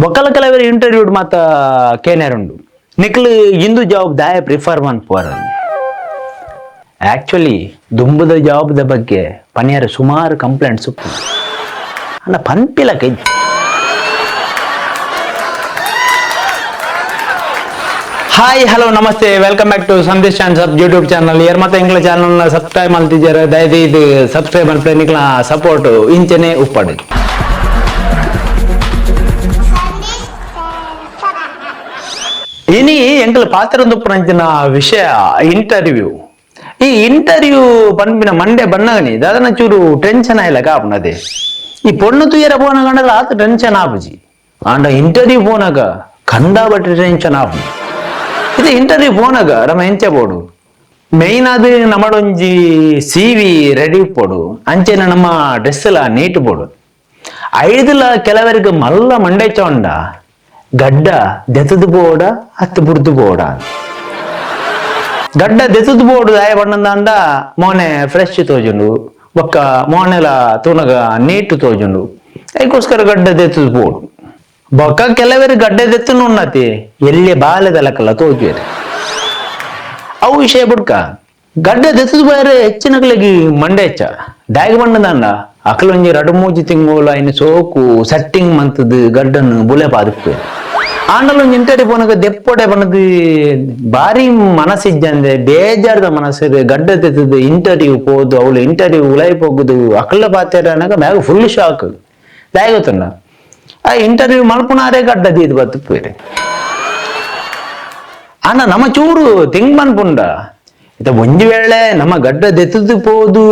ಬೊಕ್ಕಲ ಕೆಲವರು ಇಂಟರ್ವ್ಯೂ ಮಾತ ಕೇನೇರುಂಡು ನಿಕ್ಲು ಇಂದು ಜಾಬ್ ದಾಯ ಪ್ರಿಫರ್ ಮನ್ಪುವರ್. ಆಕ್ಚುಲಿ ದುಂಬುದ ಜಾಬ್ದ ಬಗ್ಗೆ ಪನಿಯರ ಸುಮಾರು ಕಂಪ್ಲೇಂಟ್ಸ್ ಉಪ್ಪು ಅಲ್ಲ ಪನ್ಪಿಲಕ. Hi, hello, namaste, welcome back to Sandesh chance of YouTube channel. ಯಾರು ಮತ್ತೆ ಎಂಗ್ಲ ಚಾನಲ್ ಸಬ್ಸ್ಕ್ರೈಬ್ ಮಲ್ತಿದ್ದಾರೆ, ದಯದೀದು ಸಬ್ಸ್ಕ್ರೈಬ್ ಮಲ್ಪೆ. ನಿಕ್ಲ ಸಪೋರ್ಟ್ ಇಂಚನೆ ಉಪ್ಪಡು. ಇನಿ ಎಂಕಲ್ ಪಾತ್ರ ವಿಷಯ ಇಂಟರ್ವ್ಯೂ. ಈ ಇಂಟರ್ವ್ಯೂ ಪನ್ಪಿನ ಮಂಡೆ ಬನ್ನಗನಿ ದಾದನ ಚೂರು ಟೆನ್ಷನ್ ಆಯ್ಲಕ ಆಪುನದೆ. ಈ ಪೊಣ್ಣು ತುಯ್ಯರ ಪೋನಗಂಡಲ ಆತ ಟೆನ್ಷನ್ ಆಪುಜಿ, ಆಂಡ ಇಂಟರ್ವ್ಯೂ ಪೋನಾಗ ಕಂಡಾಬಟ್ಟಿ ಟೆನ್ಷನ್ ಆಪುಂಡು. ಇದು ಇಂಟರ್ವ್ಯೂ ಪೋನಾಗ ನಮ ಎಂಚ ಬೋಡು? ಮೇಯ್ನ್ ಆದ್ ನಮಡೊಂಜಿ ಸಿವಿ ರೆಡಿ ಪೋಡು, ಅಂಚೆನ ನಮ್ಮ ಡ್ರೆಸ್ ಎಲ್ಲ ನೀಟ್ ಬೋಡು. ಐದುಲ ಕೆಲವರಿಗೆ ಮಲ್ಲ ಮಂಡೆ ಚೊಂಡ, ಗಡ್ಡ ದೆತ್ತದು ಬೋಡ ಅತ್ತು ಬುಡ್ದು ಬೋಡ. ಗಡ್ಡ ದೆತ್ತದು ಬೋಡು ದಾಯ ಬಣ್ಣಂದಾಂಡ ಮೋನೆ ಫ್ರೆಶ್ ತೋಜುಂಡು, ಬೊಕ್ಕ ಮೋನೆಲ ತೂನಗ ನೀಟ್ ತೋಜುಂಡು. ಅದಕ್ಕೋಸ್ಕರ ಗಡ್ಡ ದೆತ್ತದು ಬೋಡು. ಬೊಕ್ಕ ಕೆಲವರು ಗಡ್ಡೆ ದೆತ್ತನು ಉನ್ನತಿ ಎಲ್ಲಿ ಬಾಲೆದಲಕಲ್ಲ ತೋಜುವೆರ್. ಅವು ವಿಷಯ ಬುಡ್ಕ, ಗಡ್ಡೆ ದೆತ್ತದು ಬೇರೆ ಹೆಚ್ಚಿನಕ್ಲೆಗ್ ಮಂಡೆ ಹೆಚ್ಚ. ದಾಯಗ ಬಣ್ಣದಾಂಡ ಅಕಲೊಂಜಿ ರಡು ಮೂಜಿ ತಿಂಗಳು ಐನ ಸೋಕು ಸೆಟ್ಟಿಂಗ್ ಮಂತದು ಗಡ್ಡನ್ನು ಬುಲೆ ಪಾದುಪ್ಪೆ. ಆಂಡಲೊಂಜಿ ಇಂಟರ್ವ್ಯೂ ಪೋನಗ ದೆಪ್ಪೊಡೆ ಬಣ್ಣದು ಬಾರಿ ಮನಸ್ಸಿಜ್ಜಂದೆ ಬೇಜಾರ್ದ ಮನಸ್ಸು ಗಡ್ಡ ತೆತ್ತದು ಇಂಟರ್ವ್ಯೂ ಪೋದು, ಅವಳು ಇಂಟರ್ವ್ಯೂ ಉಳೈ ಪೋಗುದು ಅಕಲ ಪಾತೆರನಾಗ ಮ್ಯಾಗ ಫುಲ್ ಶಾಕ್. ದಾಯ ಗೊತ್ತುಂಡ? ಆ ಇಂಟರ್ವ್ಯೂ ಮಲ್ಪುನಾರೇ ಗಡ್ಡ ದೀದ್ ಬತ್ತುಪ್ಪೇರೆ. ಆಂಡ ನಮ್ಮ ಚೂರು ತಿಂಗ್ ಮನ್ಪುಂಡ ಇತ್ತ ಒಂಜಿ ವೇಳೆ ನಮ್ಮ ಗಡ್ಡ ದೆತ್ತದು ಪೋದು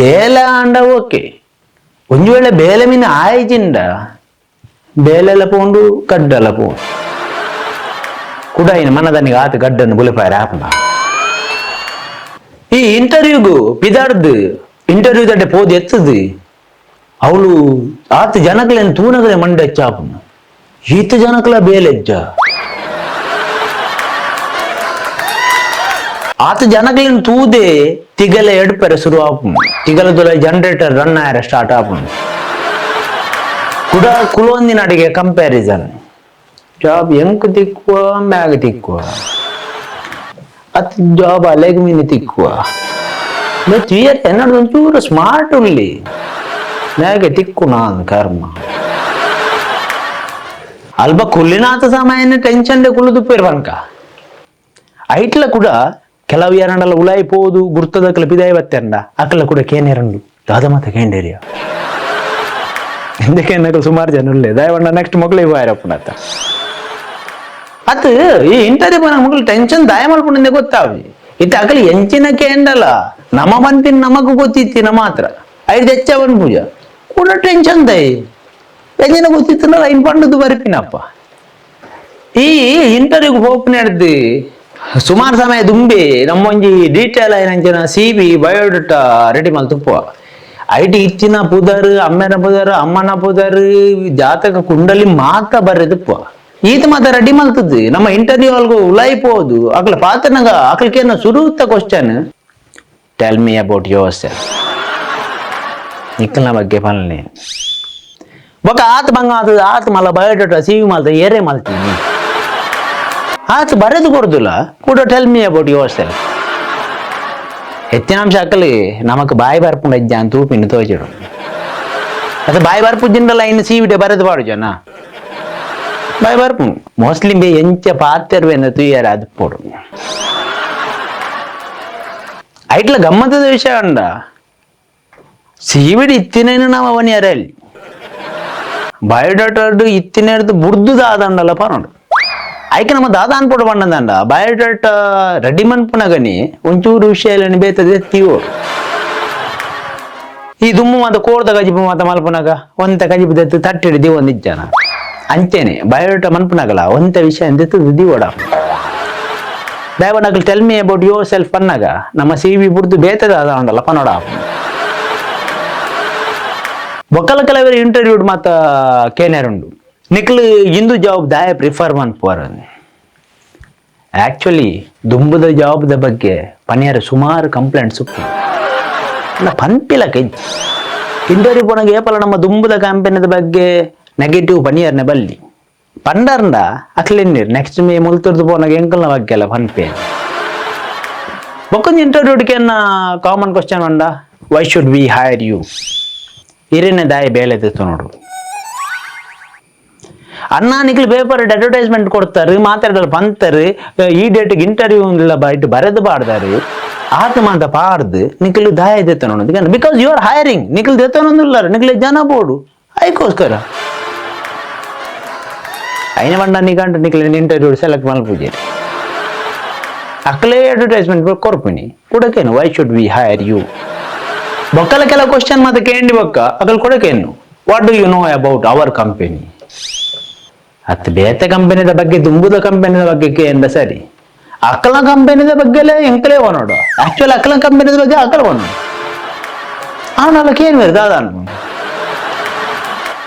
ಬೇಲೆ ಆಂಡ ಓಕೆ. ಒಂಜಿ ವೇಳೆ ಬೇಲೆ ಮೀನ ಆಯ್ಜಿಂಡ ಬೇಲೆಲ್ಲ ಪೋಂಡು ಗಡ್ಡಲ ಪೋಂಡು ಕುಡಾಯಿನ ಮನದನಿಗೆ ಆತ ಗಡ್ಡನ್ನು ಬುಲೆಪಾಯರ ಆಪುಂಡ. ಈ ಇಂಟರ್ವ್ಯೂಗು ಪಿದಾಡ್ದು ಇಂಟರ್ವ್ಯೂ ತಟ್ಟೆ ಪೋದು ಎತ್ತದು ಅವಳು ಆತ ಜನಕ್ಲೇನು ತೂನಗಲೆ ಮಂಡೆ ಹೆಚ್ಚಾಪುಂಡು. ಈತ ಜನಕ್ಲ ಬೇಲೆಜ್ಜ, ಆತ ಜನಕ್ಲೇನು ತೂದೆ ತಿಗಲೆ ಎಡ್ಪರೆ ಶುರು ಆಪುಂಡು. ತಿಗಲದುಲ ಜನರೇಟರ್ ರನ್ ಆಯರ ಸ್ಟಾರ್ಟ್ ಆಪುಂಡು. ಕುಡ ಕುಲೊಂದಿನ ಅಡಿಗೆ ಕಂಪ್ಯಾರಿಸನ್, ಜಾಬ್ ಎಂಕ್ ತಿಕ್ಕುವ ಮ್ಯಾಗ ತಿಕ್ಕುವ ಅತ್ ಜಾಬ್ ಅಲೆಗ್ ಮೀನು ತಿಕ್ಕುವ ತುಯರ್ ಎನ್ನಡ ಒಂಚೂರು ಸ್ಮಾರ್ಟ್ ಉಲ್ಲಿ ಮ್ಯಾಗೆ ತಿಕ್ಕು ನಾನ್ ಕರ್ಮ. ಅಲ್ಪ ಕುಲ್ಲಿನಾಥ ಸಾಮಾನ್ಯ ಟೆನ್ಷನ್ ಕುಲ್ಲುದುಪ್ಪೇರು ಪನ್ಕ. ಐಟ್ಲ ಕೂಡ ಕೆಲವು ಯಾರಂಡಲ ಉಲಾಯಿ ಪೋದು ಗುರ್ತದಕಲ ಪಿದಾಯಿ ಬತ್ತೆಂಡ ಅಕಲ ಕೂಡ ಕೇನೇರಂಡು ದಾದ ಮಾತ ಕೇಂಡೇರಿಯ ಹಿಂದಕ್ಕೆ ಸುಮಾರು ಜನ ಉಲ್ಲೆ. ದಯವಣ್ಣ ನೆಕ್ಸ್ಟ್ ಮಗಳು ಬಾಯರಪ್ಪನತ್ತ ಅತ್. ಈ ಇಂಟರ್ವ್ಯೂ ಪೋನ ಮಗಳು ಟೆನ್ಷನ್ ದಾಯ ಮಲ್ಪುಂಡೆ ಗೊತ್ತಾವಿ. ಇತ್ತ ಅಕಲಿ ಎಂಚಿನ ಕೇಂಡಲ ನಮ ಪನ್ಪಿನ ನಮಕ್ ಗೊತ್ತಿತ್ತಿನ ಮಾತ್ರ. ಐದು ಹೆಚ್ಚ ಪೂಜ ಕೂಡ ಟೆನ್ಷನ್ ದೈ ಎಂಚಿನ ಗೊತ್ತಿತ್ತಿನ ಐನ್ ಪಂಡದು ಬರಿಪಿನಪ್ಪ. ಈ ಇಂಟರ್ವ್ಯೂಗೆ ಹೋಗ್ನ ಹಿಡ್ದು ಸುಮಾರು ಸಮಯ ದುಂಬಿ ನಮ್ಮೊಂಜಿ ಡೀಟೇಲ್ ಆಯ್ನಂಚಿನ C V biodata ready ಮಲ್ತುಪ್ಪುವ. IT ಇತ್ತಿನ ಪುದರ್, ಅಮ್ಮೆನ ಪುದರ್, ಅಮ್ಮನ ಪುದರ್, ಜಾತಕ ಕುಂಡಲಿ ಮಾತ ಬರೆದುಪ್ಪುವ. ಈತ ಮಾತ ರೆಡಿ ಮಲ್ತದ್ದು ನಮ್ಮ ಇಂಟರ್ವ್ಯೂ ಅಲ್ಗು ಉಲಾಯಿ ಪೋದು ಅಕ್ಲ ಪಾತ್ರನಗ ಅಕ್ಲಕೇನ ಸುರುತ್ತ question, "Tell me about yourself." ನಿಕ್ಕಲ್ನ ಬಗ್ಗೆ ಪನ್ಲೆ. ಬೊಕ ಆತ ಬಂಗ ಆತದ ಆತ ಮಲ್ಲ ಬಯೋಡಾಟಾ ಸಿವಿ ಮಲ್ತ ಏರೇ ಮಲ್ತೀನಿ ಆತ ಬರೆದು ಕೊಡುದಿಲ್ಲ ಕೂಡ "Tell me about yourself." ಹೆಚ್ಚಿನ ಅಂಶ ಅಕ್ಕಲಿ ನಮಕ್ ಬಾಯಿ ಬರ್ಪುಂಡು ಅಜ್ಜ ಅಂತ ತೂಪಿನ ತೋಚಿಡು. ಅದು ಬಾಯಿ ಬರ್ಪುಜಿಂಡಲ ಇನ್ನು ಸಿವಿಡೆ ಬರೆದು ಪಾಡು ಜನ ಬಾಯಿ ಬರ್ಪು. ಮೋಸ್ಟ್ಲಿ ಬೇ ಎಂಚ ಪಾತೆರ್ವೇನ ತುಯ್ಯಾರ ಅದು ಪೋಡು. ಐಟ್ಲ ಗಮ್ಮತ್ತದ ವಿಷಯ ಉಂಡ, ಸಿವಿಡಿ ಇತ್ತಿನೇನು ನಾವು ಅವನಿಯರಲ್ಲಿ ಬಯೋಡಾಟಾ ಇತ್ತಿನೇರ್ದು ಬುಡ್ದು ದಾದಂಡಲ ಪನೋಡು. ಐಕೆ ನಮ್ಮ ದಾದ ಅನ್ಪೋಡು ಬಣ್ಣದಂಡ ಬಯೋಡಾಟಾ ರೆಡಿ ಮನ್ಪುನಗನಿ ಒಂಚೂರು ವಿಷಯ ಎಲ್ಲ ಬೇತದೆ ತೀವೋ. ಈ ದುಮ್ಮು ಮಾತ ಕೋರ್ದ ಕಜಿಪು ಮಾತ ಮಲ್ಪುನಗ ಒಂತ ಕಜಿಪು ದೆತ್ತು ತಟ್ಟಿಡಿ ದಿವೊಂದಿಜ್ಜನ. ಅಂಚೆನೆ ಬಯೋಡಾಟಾ ಮನ್ಪುನಗಲ ಒಂತ ವಿಷಯ ದೆತ್ತು ದಿವೋಡ. ದಯವನಕಲ್ "Tell me about yourself" ಪನ್ನಾಗ ನಮ್ಮ ಸಿವಿ ಬುಡ್ದು ಬೇತದ ಅದ ಉಂಡಲ್ಲ ಪನೋಡ. ಬೊಕ್ಕಲ ಕೆಲವರು ಇಂಟರ್ವ್ಯೂ ಮಾತ ಕೇನೇರುಂಡು ನಿಕ್ಲು ಇಂದು ಜಾಬ್ ದಾಯ ಪ್ರಿಫರ್ ಮನ್ಪುವರ್. ಆಕ್ಚುಲಿ ದುಂಬುದ ಜಾಬ್ದ ಬಗ್ಗೆ ಪನಿಯರ ಸುಮಾರು ಕಂಪ್ಲೇಂಟ್ಸ್ ಉಪ್ಪು ಅಲ್ಲ ಪನ್ಪಿಲಕ. ಇಂಟರ್ವ್ಯೂ ಪೋನಾಗ ಏಪಲ ನಮ್ಮ ದುಂಬುದ ಕಂಪನಿದ ಬಗ್ಗೆ ನೆಗೆಟಿವ್ ಪನಿಯರ್ನೆ ಬಲ್ಲಿ. ಪಂಡರ್ಂಡ ಅಕ್ಲೆನ್ನಿರ್ ನೆಕ್ಸ್ಟ್ ಮೇ ಮುಲ್ತುರ್ದು ಪೋನಾಗ ಎಂಕಲ್ನ ಬಗ್ಗೆ ಪನ್ಪೆ. ಬೊಕ್ಕೊಂಜಿ ಇಂಟರ್ವ್ಯೂಡ್ಗೆ ಕಾಮನ್ ಕ್ವಶನ್ ಪಂಡ why should we hire you? ಇರೆನೆ ದಾಯಿ ಬೇಲೆ ನೋಡು ಅಣ್ಣ. ನಿಕ್ಲು ಪೇಪರ್ ಅಡ್ವರ್ಟೈಸ್ಮೆಂಟ್ ಕೊಡ್ತಾರೆ, ಮಾತಾಡಲು ಪಂತಾರೆ, ಈ ಡೇಟ್ಗೆ ಇಂಟರ್ವ್ಯೂ ಇಲ್ಲ ಬೈಟ್ ಬರೆದು ಪಾಡ್ದಾರೆ, ಆತ ಮಾತ ಪಾಡ್ದು ನಿಕ್ಲು ದಾಯ ದೆತ್ತನೋ? Because you are hiring. ನಿಕ್ಲು ದೆತ್ತನೊಂದಿಲ್ಲ, ನಿಕ್ಲು ಜನ ಬೋಡು, ಐಕೋಸ್ಕರ ಐನ ಬಂಡ ನಿಗಂಟು ನಿಕ್ಲು ಇಂಟರ್ವ್ಯೂ ಸೆಲೆಕ್ಟ್ ಮಲ್ಪುಜೆರ್. ಅಕ್ಲೇ ಅಡ್ವರ್ಟೈಸ್ಮೆಂಟ್ ಕೊರ್ಪಿನಿ ಕುಡಕೇನು why should we hire you? ಬೊಕ್ಕಲ ಕೆಲ ಕ್ವಶನ್ ಮತ್ತೆ ಕೇಂಡಿ ಬೊಕ್ಕ Akal ಕೊಡಕೇನು what do you know about our company? ಅತ್ ಬೇತೆ ಕಂಪನಿದ ಬಗ್ಗೆ, ದುಂಬುದ ಕಂಪನಿದ ಬಗ್ಗೆ ಕೇಂದ ಸರಿ, ಅಕಲ ಕಂಪನಿದ ಬಗ್ಗೆ ಎಂಕಲೇ ನೋಡು. ಆಕ್ಚುಲಿ ಅಕಲ ಕಂಪನಿದ ಬಗ್ಗೆ ಅಕಲ ನೋಡು. ಅವನಲ್ಲ ಕೇನ್ ಬೇರೆ ದಾದ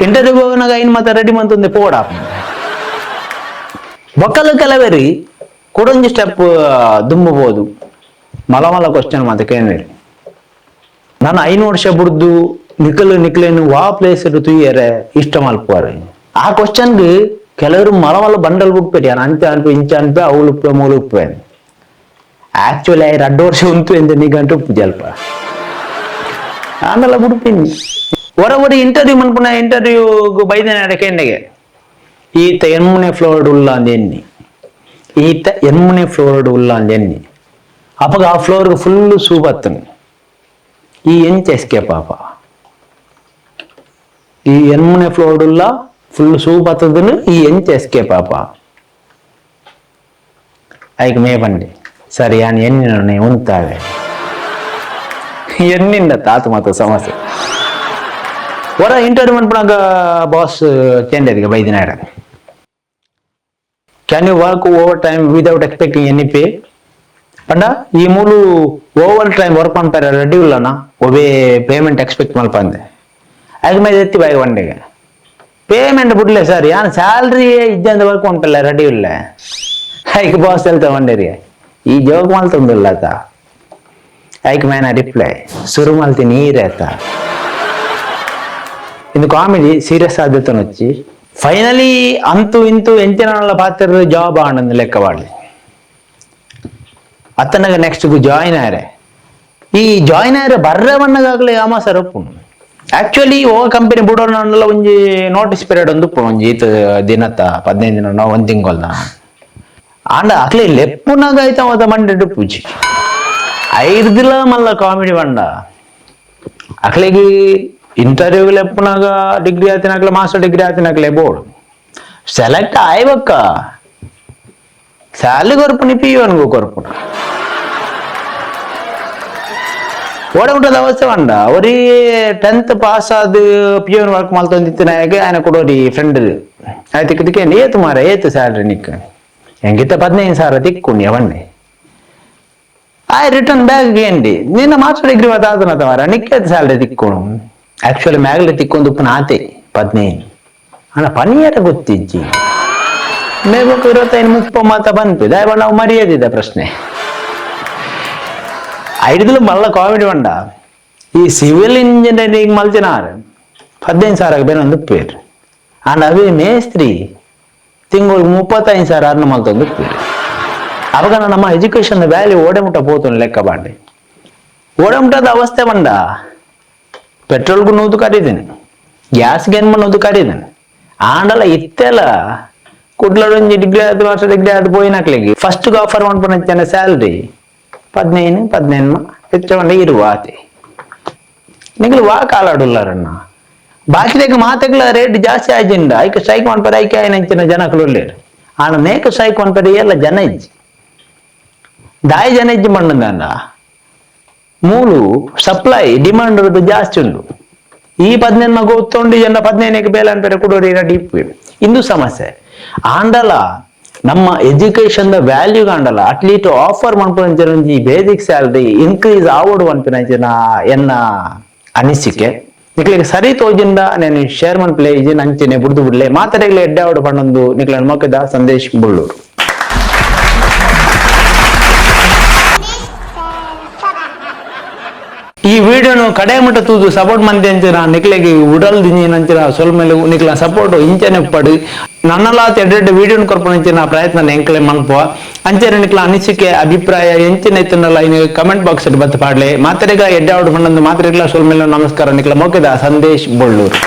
ಇಂಟರ್ವ್ಯೂ ಹೋಗೋನಾಗ ಐನ್ ಮಾತ ರೆಡಿ ಮಂತೊಂದು ಪೋಡ. ಬೊಕ್ಕಲು ಕೆಲವರಿ ಕೊಡೊಂಜಿ ಸ್ಟೆಪ್ ದುಂಬಬಹುದು, ಮಲ ಮಲ ಕ್ವಶನ್ ಮಾತ ಕೇಳಿ. ನಾನು 5 ವರ್ಷ ಬುಡ್ದು ನಿಕಲು ನಿಕ್ಲೇನು ವಾ ಪ್ಲೇಸ್ ತುಯ್ಯರೆ ಇಷ್ಟ ಮಲ್ಪುವಾರೆ? ಆ ಕ್ವಶನ್ಗೆ ಕೆಲವರು ಮಲ ಮಲ ಬಂಡಲ್ ಬುಡ್ಪೇರಿ, ಅಂಚ ಅನ್ಪೆ, ಇಂಚ ಅನ್ಪೆ, ಅವಳು ಉಪ್ಪೆ, ಮೂಲು ಉಪ್ಪೆ. ಆಕ್ಚುಲಿ I 2 ವರ್ಷ ಉಂಟು ಎಂದ ನಿಗಂಟು ಉಪ್ಪು ಜಲ್ಪ ಆಮೇಲೆ ಬುಡ್ಪಿನಿ. ಹೊರ ಹೊರ ಇಂಟರ್ವ್ಯೂ ಮನ್ಪುನ ಇಂಟರ್ವ್ಯೂ ಬೈದಿನ ಕೆಂಡೆಗೆ ಈತ ಎನ್ಮುನೆ ಫ್ಲೋರ್ಡ್ ಉಲ್ಲ ಅಂದ್ ಎನ್ನಿ, ಈತ ಎನ್ಮುನೆ ಫ್ಲೋರ್ಡ್ ಉಲ್ಲ ಅಂದ್ ಎನ್ನಿ. ಅಪಗ ಆ ಫ್ಲೋರ್ಗೆ ಫುಲ್ ಸೂಬತ್ತನು, ಈ ಎಂಚ ಎಸ್ಕೇಪ್ ಪಾಪ? ಈ ಎನ್ಮುನೆ ಫ್ಲೋರ್ಡ್ ಉಲ್ಲ, ಫುಲ್ ಸೂಬತ್ತದನು, ಈ ಎಂಚ ಎಸ್ಕೇಪ್ ಪಾಪ? ಐಕ್ ಮೇ ಬಂಡಿ ಸರಿ ಯಾನ್ ಎನ್ನಿನ ಉಂತಾವೆ ಎನ್ನಿಂದ ತಾತು ಮಾತ ಸಮಸ್ಯೆ. ಹೊರ ಇಂಟರ್ವ್ಯೂ ಮನ್ಪುನಾಗ ಬಾಸ್ ಚೇಂಜ್ ಬೈದಿನ, can you work over time without expecting any pay? ಪಂಡ ಈ ಮೂಲು over time work ಮನ್ಪರೆ ready ಉಲ್ಲನ, ಒಬೇ payment expect ಮಲ್ಪಂದೆ? ಆಗ ಮೇಲೆ ಎತ್ತಿ ಬಾಯಿ ಒಂಡೆಗೆ ಪೇಮೆಂಟ್ ಬಿಡ್ಲೆ ಸರ್, ಯಾನ್ ಸ್ಯಾಲ್ರಿ ಇದ್ದಂದ ವರ್ಕ್ ಮನ್ಪಲ್ಲ ರೆಡಿ ಇಲ್ಲ. ಐಕ್ ಬಾಸ್ ಹೇಳ್ತಾ ಒಂಡೇರಿ, ಈ ಜೋಕ್ ಮಲ್ತೊಂದಿಲ್ಲ ಆತ. ಐಕ್ ಮೇನ ರಿಪ್ಲೈ ಸುರು ಮಲ್ತಿ ನೀರೇತ. ಇದು ಕಾಮಿಡಿ ಸೀರಿಯಸ್ ಆದ್ಯತೆ ನೊಚ್ಚಿ. ಫೈನಲಿ ಅಂತೂ ಇಂತೂ ಎಂಚಿನ ಪಾತ್ರ ಜಾಬ್ ಆಣಂದು ಲೆಕ್ಕ ಬಾಡ್ಲಿ. ಅತ್ತನಾಗ ನೆಕ್ಸ್ಟ್ ಜಾಯಿನ್ ಆಯ್ರೆ. ಈ ಜಾಯಿನ್ ಆಯ್ರೆ ಬರ್ರೆ ಬಣ್ಣಗಾಗ್ಲೇ ಯಾಮ ಸರ್ ಒಪ್ಪುನು. ಆಕ್ಚುಲಿ ಓ ಕಂಪನಿ ಬುಡೋಣ ಒಂಜಿ ನೋಟಿಸ್ ಪೀರಿಯಡ್ ಒಂದು ಉಪ್ಪುನು, ಒಂಜಿ ಈತ ದಿನತ್ತ, 15 ದಿನ, ಒಂದ್ ತಿಂಗೊಲ್ದ. ಆಂಡ ಅಕ್ಲೆ ಲೆಪ್ಪುನಾಗ ಐತ ಮತ ಮಂಡೆ ಪೂಜಿ ಐದು ಮಲ್ಲ ಕಾಮಿಡಿ ಬಂಡ. ಅಕ್ಲೆಗೆ ಇಂಟರ್ವ್ಯೂ ಲೆಪ್ಪುನಾಗ ಡಿಗ್ರಿ ಆತಿನಾಕ್ಲೆ, ಮಾಸ್ಟರ್ ಡಿಗ್ರಿ ಆತಿನಾಕ್ಲೆ ಬೋರ್ಡ್ ಸೆಲೆಕ್ಟ್ ಆಯ್ಬಕ್ಕ ಸ್ಯಾಲರಿ ಕೊರ್ಪುನಿ ಪಿ ಅನ್ಗು ಕೊರ್ಪುನ. ಓಡ ಅವಸ್ಥೆ ಬಂಡ. ಒರಿ 10th pass ಆದ್ ಪಿಯೋನ್ ವರ್ಕ್ ಮಲ್ತೊಂದಿತ್ತಿನಾಗೆ ఆయన ಕೂಡ ಒರಿ ಫ್ರೆಂಡ್ ಆಯ್ತು ಇದಕ್ಕೆ ಏತು ಮಾರ, ಏತು ಸ್ಯಾಲ್ರಿ ನಿಕ್? ಎಂಗಿತ್ತ 15,000 ತಿಕ್ಕು ಅವನ್ನೇ. I return back ఏంటి ನಿನ್ನ ಮಾಸ್ಟರ್ ಡಿಗ್ರಿ ಆತನ ಮಾರ, ನಿಕ್ಕೆ ಸ್ಯಾಲ್ರಿ ತಿಕ್ಕೋಣ? ಆಕ್ಚುಲಿ ಮ್ಯಾಗಲೆ ತಿಕ್ಕೊಂದು ಉಪ್ಪುನ ಆತೆ 15 ಅಣ್ಣ ಪನಿಯರ ಗೊತ್ತಿಜ್ಜಿ. ಮೇಬೊಕ್ಕ 25 30 ಮಾತ ಬಂತು ದಯವ ನಾವು ಮರ್ಯಾದಿದ್ದ ಪ್ರಶ್ನೆ. ಐದುಲು ಮಲ್ಲ ಕಾಮಿಡಿ ಬಂಡ. ಈ ಸಿವಿಲ್ ಇಂಜಿನಿಯರಿಂಗ್ ಮಲ್ತಿನಾರ್ 15,000 ಬೇನೊಂದು ಉಪ್ಪೇರು. ಅಂಡ್ ಅವೇ ಮೇಸ್ತ್ರಿ ತಿಂಗಳು 35,000 ಅರ್ನ ಮಲ್ತೊಂದು ಉಪ್ಪೇರು. ಅವಾಗ ನಮ್ಮ ಎಜುಕೇಶನ್ ವ್ಯಾಲ್ಯೂ ಓಡೆ ಮುಟ್ಟ ಪೋತು ಲೆಕ್ಕ ಬಾಂಡೆ. ಓಡೆ ಮುಟ್ಟದ ಅವಸ್ಥೆ ಬಂಡ. ಪೆಟ್ರೋಲ್ಗೂ ನೂದು ಕರೀದೇನೆ, ಗ್ಯಾಸ್ಗೆ ಏನ್ ನೂದು ಕರೀದೇನೆ. ಆಂಡಲ ಇತ್ತೆಲ್ಲ ಕುಡ್ಲಡೊಂಜಿ ಡಿಗ್ರಿ ಆದ್, ಮಾಸ್ಟರ್ ಡಿಗ್ರಿ ಆದ್ ಪೋಯಿನಕ್ಲೆಗ್ ಫಸ್ಟ್ ಆಫರ್ ಮನ್ಪುನ ಸ್ಯಾಲ್ರಿ 15, 15 ಹೆಚ್ಚ ಇರುವ ಆತೆ. ನಿಗ್ಲು ವಾ ಕಾಲಾಡುಲ್ಲಾರಣ್ಣ. ಬಾಕಿದಕ್ಕೆ ಮಾತೆಗ್ಲ ರೇಟ್ ಜಾಸ್ತಿ ಆಯ್ಜಿಂಡ ಐಕ್ ಸ್ಟ್ರೈಕ್ ಮನ್ಪರೆ ಐಕೆ ಆಯ್ನಂಚಿನ ಜನಕುಲು ಉಲ್ಲೇರು. ಆಂಡ ನೇಕ್ ಸ್ಟ್ರೈಕ್ ಮನ್ಪರೆ ಎಲ್ಲ ಜನ ಇಜ್ಜಿ. ದಾಯಿ ಜನ ಇಜ್ಜಿ ಮಣ್ಣಂದ ಮೂಲು ಸಪ್ಲೈ ಡಿಮಾಂಡ್ ಜಾಸ್ತಿ ಉಂಡು. ಈ 15 ಮಗು ತೊಂಡಿ ಜನ 15ಕ್ಕೆ ಬೇಲೆ ಅನ್ಪರೆ ಕುಡೋರಿ ಡೀಪ್ ಇಂದು ಸಮಸ್ಯೆ. ಆಂಡಲ ನಮ್ಮ education the value ಕಾಂಡಲ at least offer ಮನ್ಪುನಂಚಿನ ಒಂಜಿ basic salary increase ಆವೊಡು ಪನ್ಪಿನಂಚಿನ ಎನ್ನ ಅನಿಸಿಕೆ. ನಿಕ್ಲೆಗ್ ಸರಿ ತೋಜಿಂದ ನಾನು ಶೇರ್ ಮನ್ಪುಲೆ, ಇಜಿನ ಅಂಚನೆ ಬುಡ್ದು ಬುಡ್ಲೆ. ಮಾತೆರೆಗ್ಲ ಎಡ್ಡೆ ಆವಡ್ ಪಂಡೊಂದು ನಿಕ್ಲೆನ ಮೊಕ್ಕದ ಸಂದೇಶ್ ಬುಳ್ಳೂರು. ಈ ವಿಡಿಯೋನು ಕಡೆ ಮಟ್ಟ ತೂದು ಸಪೋರ್ಟ್ ಮಂದಿ ಅಂಚಿನ ನಿಕ್ಲೆಗ್ ಉಡಲ್ ದಿಂಜಿನಂಚಿನ ಸೊಲ್ಮೆಲು. ನಿಕ್ಲ ಸಪೋರ್ಟ್ ಇಂಚನೆ ಉಪ್ಪಡ್. ನನ್ನಲಾತ್ ಎಡ್ಡೆಡ್ಡೆ ವಿಡಿಯೋನ್ ಕೊರ್ಪುನಂಚಿನ ಪ್ರಯತ್ನ ಎಂಕ್ಲೆ ಮನ್ಪುವ. ಅಂಚನೆ ನಿಕ್ಲ ಅನಿಸಿಕೆ ಅಭಿಪ್ರಾಯ ಎಂಚಿನ ಇತ್ತುಂಡಲ ಇನಿ ಕಮೆಂಟ್ ಬಾಕ್ಸ್ ಬತ್ತು ಪಾಡ್ಲೆ. ಮಾತೆರೆಗ್ಲ ಎಡ್ಡೆ ಆವಡ್ ಪಂಡಂದು ಮಾತೆರೆಗ್ಲ ಸೊಲ್ಮೆಲು, ನಮಸ್ಕಾರ. ನಿಕ್ಲ ಮೋಕೆದ ಸಂದೇಶ್ ಬೊಳ್ಳೂರು.